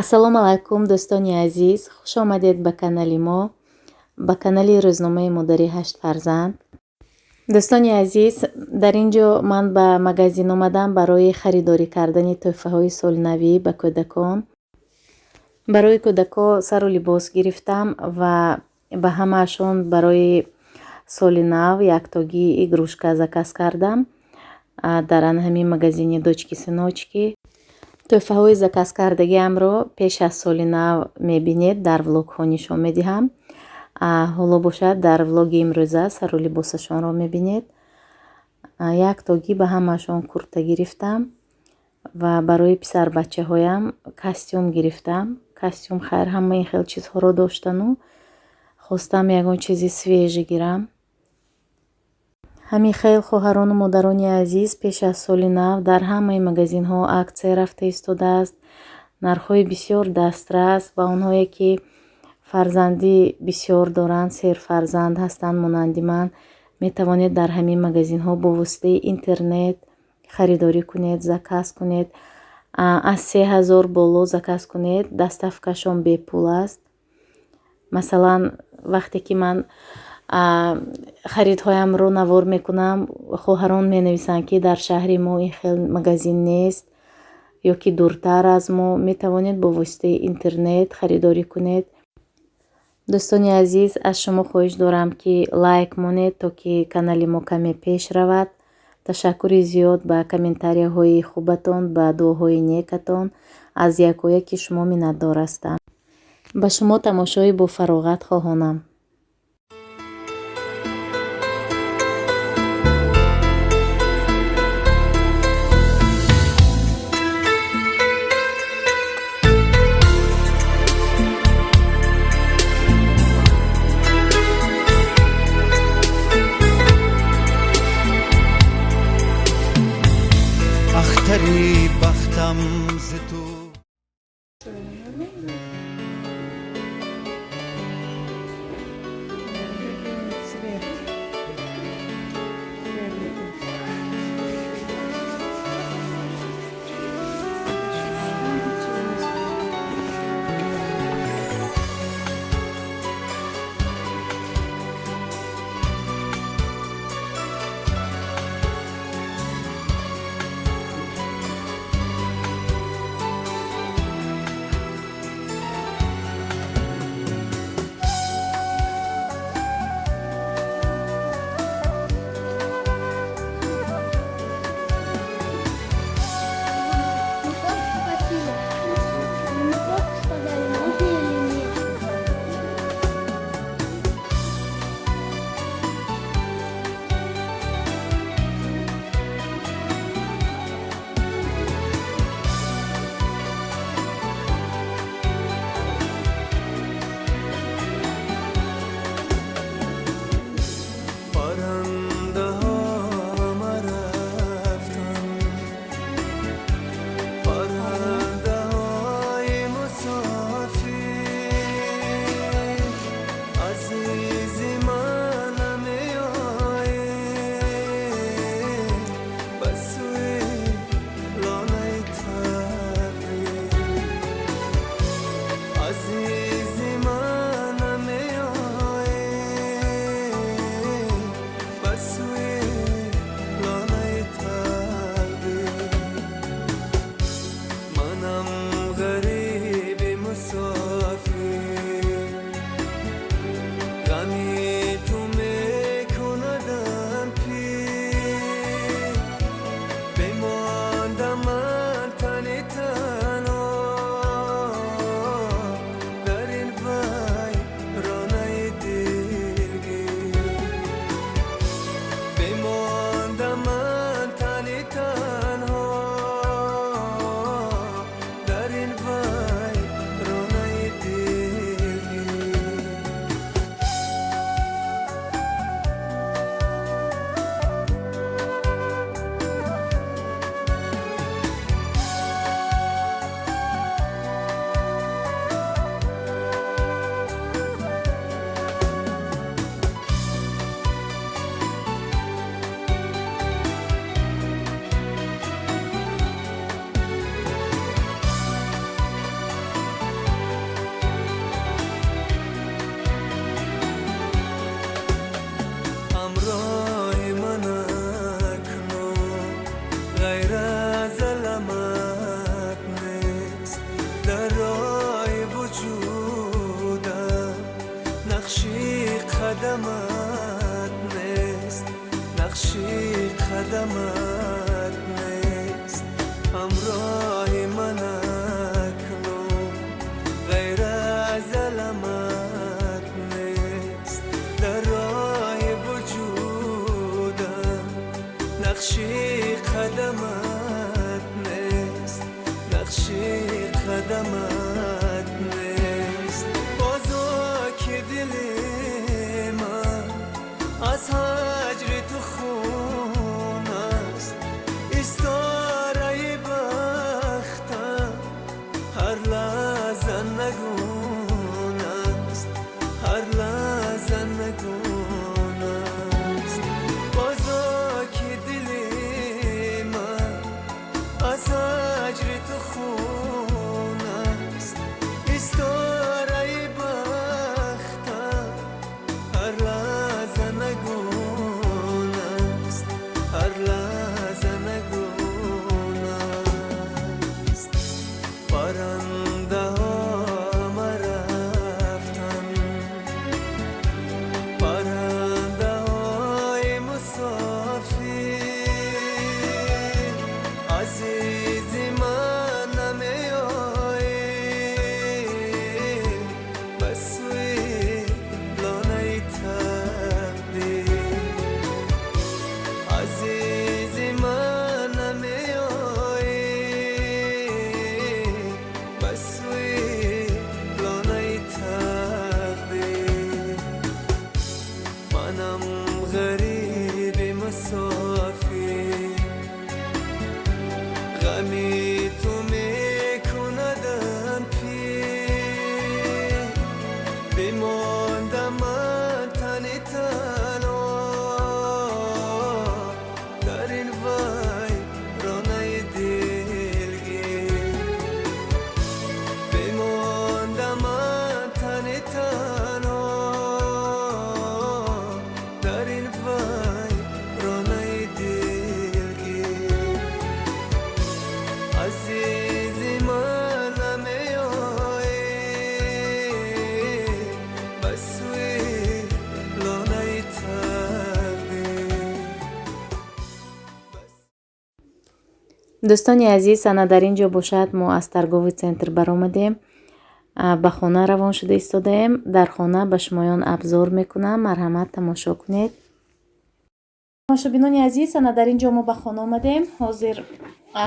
Ассалому алайкум, дӯстони азиз, хуш омадед ба канали мо, ба канали рӯзномаи модари ҳашт фарзанд. Дӯстони азиз, дар ин ҷо ман ба магазин омадам барои харидорӣ кардани тӯҳфаҳои солинавӣ ба кӯдакон. Барои кӯдако сару либос гирифтам ва ба ҳамаашон барои соли нав яктогӣ игрушка заказ кардам дар ан ҳамин магазини Дочки Сыночки. Тӯҳфаҳои заказкардагиамро пеш аз соли нав мебинед, дар влогҳо нишон медиҳам. Ҳоло бошад, дар влоги имрӯза сару либосашонро мебинед. Яктогӣ ба ҳамаашон курта гирифтам ва барои писарбачаҳоям костюм гирифтам. Костюм, хайр, ҳама ин хел чизҳоро доштану хостам ягон чизи свежий гирам. Ҳамин хел, хоҳарону модарони азиз, пеш аз соли нав дар ҳамаи магазинҳо аксия рафта истодааст, нархҳои бисёр дастрас ва онҳое ки фарзандӣ бисёр доранд, серфарзанд ҳастанд монанди ман, метавонед дар ҳамин магазинҳо бо воситаи интернет харидорӣ кунед, заказ кунед. Аз 3000 боло заказ кунед, доставкашон бепул аст. Масалан, вақте ки ман харидҳоямро навор мекунам, хоҳарон менависанд, ки дар шаҳри мо ин хел магазин нест ё ки дуртар аз мо. Метавонед бо воситаи интернет харидорӣ кунед. Дӯстони азиз, аз шумо хоҳиш дорам, ки лайк монед, то ки канали мо каме пеш равад. Ташаккури зиёд ба комментарияҳои хубатон, ба дуоҳои некатон. Аз якояки шумо миннатдор ҳастам. Ба шумо тамошои бофароғат хоҳонам. Ахтари бахтам зи ту. Любимый цвет. Фиолетовый. Еще что-нибудь. дамат нест. Бозо ки дили ман аз ҳаҷри ту хун аст, истораи бахтам ҳар лаҳза нагун аст, ҳар лаҳза нагун аст. Бозо ки дили ман аз ҳаҷри ту хун аст, истораи бахтам ҳар лаҳза нагун аст, ҳар лаҳза нагун аст. Парандаҳо рафтан, парандаҳои мусофир, азизи ман намеоӣ ба сӯи лонаи тақдир, азизи ман намеоӣ ба сӯи лонаи тақдир. Манам ғариби мусофир, ғами ту мекунадам пир, бимондам ман тани танҳо дар ин вайронаи дилгир, бимондам ман тани танҳо дар ин вайронаи дилгир. Азизи ман намеоӣ ба сӯи лонаи тақдир. Дӯстони азиз, ана дар ин ҷо бошад, мо аз торговый центр баромадем, ба хона равон шуда истодаем. Дар хона ба шумоён обзор мекунам, марҳамат, тамошо кунед. Тамошобинони азиз, ана дар ин ҷо мо ба хона омадем. Ҳозир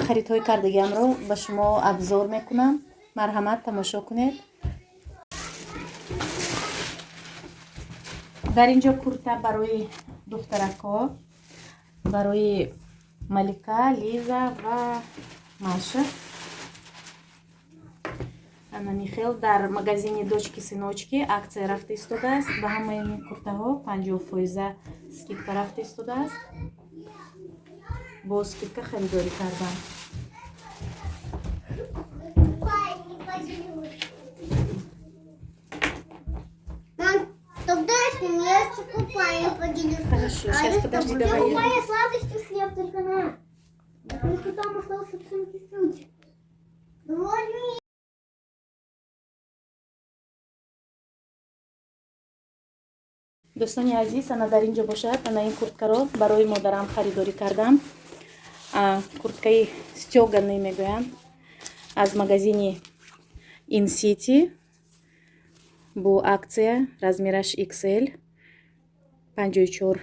харидҳои кардагиамро ба шумо обзор мекунам, марҳамат, тамошо кунед. Дар ин ҷо курта барои духтаракҳо, барои Малика, Лиза ва Маша. Ана михел дар магазини Дочки Сыночки акция рафта истодааст. Ба ҳамаи ин куртаҳо 50% скидка рафта истодааст. Бо скидка харидорӣ кардам. Не поделюсь. Мам, тогда если я с купаем поделюсь. Хорошо, А сейчас я с подожди, тобой. давай Я я. купаю сладости съем только на. Потому что там остался чуть-чуть. Возьми. Дӯстони азиз, ана дар ин ҷо бошад, ана ин курткаро барои модарам харидорӣ кардам. Курткаи стёганый мегӯянд, аз магазини InCity бо акция, размераш XL, 54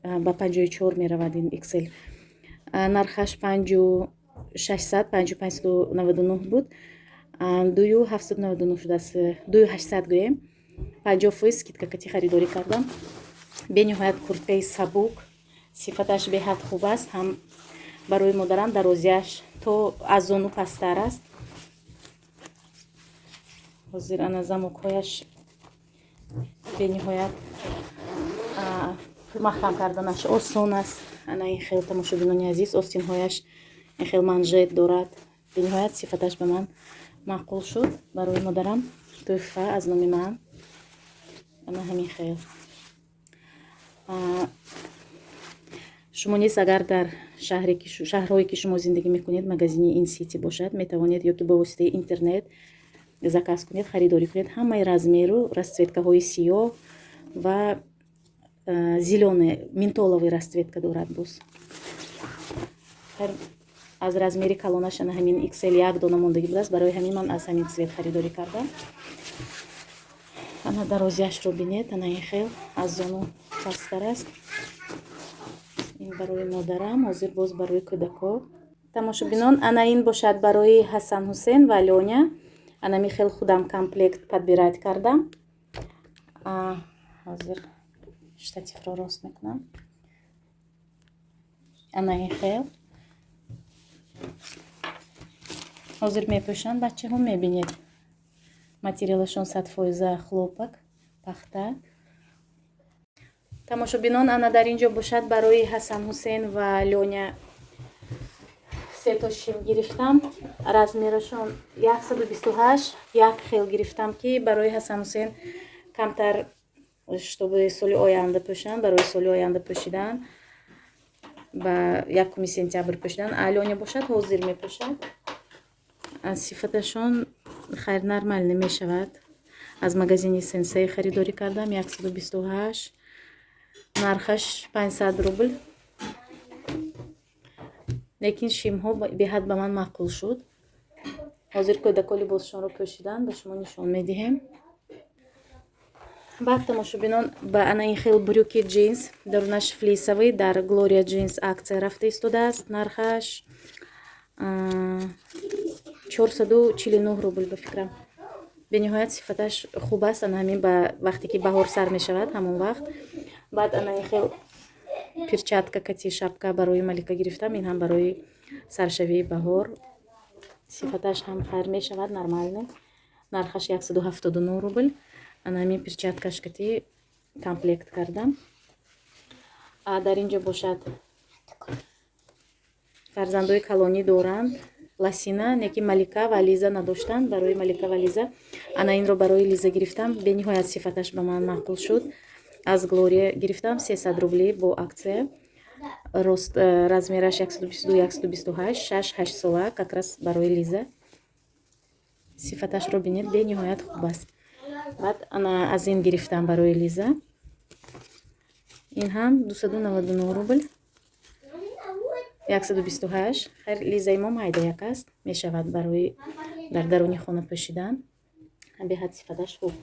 ба 54 меравад ин XL. Нархаш 5600, 5599 буд, 2799 шудааст, 2800 гӯем, 50% скидка кати харидорӣ кардам. Бениҳоят курткаи сабук, сифаташ беҳад хуб аст. Ҳам барои модарам дарозиаш то аз зону пасттар аст. Ҳозир ана замокҳояш бениҳоят маҳкам карданаш осон аст. Ана ин хел, тамошобинони азиз, остинҳояш ин хел манжет дорад. Бениҳоят сифаташ ба ман маъқул шуд. Барои модарам тӯҳфа аз номи ман. Ана ҳамин хел. Шумо низ агар дар шаҳрҳое ки шумо зиндагӣ мекунед магазини InCity бошад, метавонед ё ки бо воситаи интернет заказ кунед, харидорӣ кунед. Ҳамаи размеру расцветкаҳои сиёҳ ва зелёный, ментоловый расцветка дорад. Боз аз размери калонаш ана ҳамин XL як дона мондагӣ будааст, барои ҳамин ман аз ҳамин цвет харидорӣ кардам. Ана дарозиашро бинед, ана ин хел аз зону пасттар аст. Ин барои модарам, ҳозир боз барои кӯдакҳо. Тамошобинон, ана ин бошад барои Ҳасан Ҳусен ва Лёня. Анами хел худам комплект подбирать кардам. Ҳозир штативро рост мекунам. Ана ин хел ҳозир мепӯшанд бачаҳо, мебинед. Материалашон 100% хлопок, пахта. Тамошобинон, ана дар ин ҷо бошад барои Ҳасан Ҳусен ва Лёня сето шим гирифтам. Размерашон 128, як хел гирифтам, ки барои Ҳасан Ҳусен камтар, чтобы соли оянда пӯшанд, барои соли оянда пӯшидан, ба 1 сентябр пӯшидан. А Лёня бошад, ҳозир мепӯшад. Аз сифаташон хайр, нормально мешавад. Аз магазини Сенсей харидорӣ кардам, 128, нархаш 500 рубл. Лекин шимҳо беҳад ба ман маъқул шуд. Ҳозир кӯдако либосшонро пӯшидан, ба шумо нишон медиҳем. Баъд, тамошобинон, ба ана ин хел брюки джинс, дарунаш флисовый, дар Глория Джинс акция рафта истодааст. Нархаш 449 рубл, ба фикрам. Бениҳоят сифаташ хуб аст. Ана ҳамин ба вақте ки баҳор сар мешавад, ҳамон вақт. Баъд ана ин хел перчатка кати шапка барои Малика гирифтам. Ин ҳам барои саршавии баҳор. Сифаташ ҳам хайр мешавад, нормально. Нархаш 179 рубл. Ана ҳамин перчаткаш кати комплект кардам. А дар ин ҷо бошад, фарзандои калонӣ доранд лосина, неки Малика ва Лиза надоштанд. Барои Малика ва Лиза ана инро барои Лиза гирифтам. Бениҳоят сифаташ ба ман маъқул шуд. Аз Глория гирифтам, 300 рублӣ бо акция. Рост размераш 122, 128, 6, 8 сола, как раз барои Лиза. Сифаташро бинед, бениҳоят хуб аст. Баъд ана аз ин гирифтам барои Лиза. Ин ҳам 299 рубл, 128. Хайр, Лизаи мо майдаяк аст, мешавад барои дар даруни хона пӯшидан. Беҳад сифаташ хуб.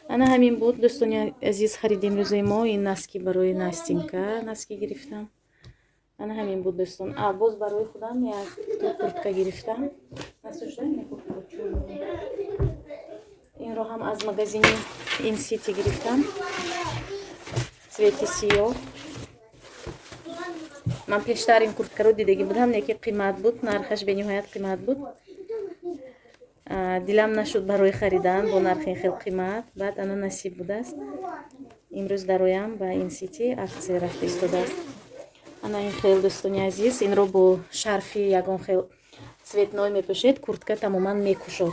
Ана ҳамин буд, дӯстони азиз, хариди имрӯзаи мо. Ин носки барои Настинка, носки гирифтам. Ана ҳамин буд, дӯстон. А боз барои худам як ту куртка гирифтам. Настюш, дай мне куртку чёрную. Инро ҳам аз магазини Инсити гирифтам, цвети сиёҳ. Ман пештар ин курткаро дидагӣ будам, неки қимат буд, нархаш бениҳоят қимат буд. Дилам нашуд барои харидан бо нархи ин хел қимат. Баъд ана насиб будааст, имрӯз дароям ба Инсити, акция рафта истодааст. Ана ин хел, дӯстони азиз, инро бо шарфи ягон хел цветной мепӯшед, куртка тамоман мекушод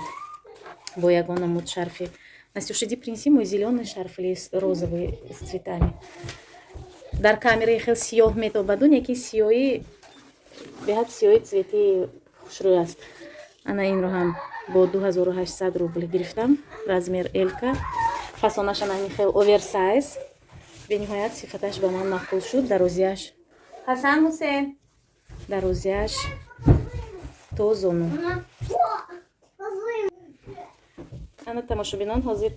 бо ягон намуд шарфи. Настюша, иди принеси мой зелёный шарф или розовый с цветами. Дар камераи хел сиёҳ метобаду, неки сиёҳи беҳад сиёҳи цвети хушрӯй аст. Ана инро ҳам бо 2800 рубл гирифтам, размер элка. Фасонаш ана ҳамин хел оверсайз. Бениҳоят сифаташ ба ман маъқул шуд. Дарозияш, Ҳасан Ҳусен, дарозияш то зону. Ана, тамошобинон, ҳозир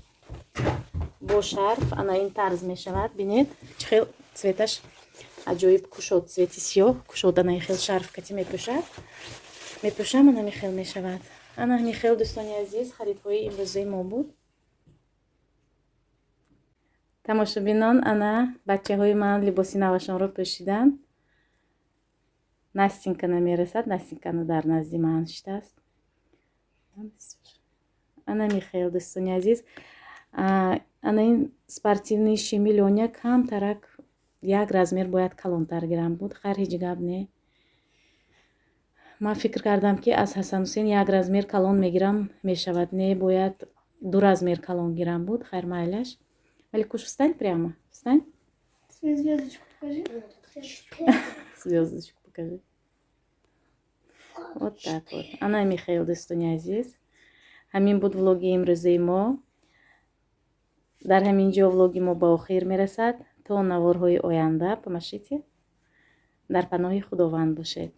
бо шарф ана ин тарз мешавад. Бинед, чӣ хел цветаш аҷоиб кушод, цвети сиёҳ кушод. Ана ин хел шарф кати мепӯшад, мепӯшам, ана ҳамин хел мешавад. Ана ҳамин хел, дӯстони азиз, харидҳои имрӯзаи мо буд. Тамошобинон, ана бачаҳои ман либоси навашонро пӯшиданд. Настинка намерасад, Настинкана дар назди ман шитааст. Ана михел, дӯстони азиз, ана ин спортивный шими Лёня камтарак як размер бояд калонтар гирам буд. Хайр, ҳеҷ гап не. Ман фикр кардам, ки аз Ҳасанҳусен як размер калон мегирам, мешавад. Не, бояд ду размер калон гирам буд. Хайр, майлаш. Маликуш, встань прямо, встань. Свою звездочку покажи. Звездочку покажи. Вот так вот. Ана михел, дӯстони азиз, ҳамин буд влоги имрӯзаи мо. Дар ҳамин ҷо влоги мо ба охир мерасад. То наворҳои оянда, помашите, дар паноҳи Худованд бошед.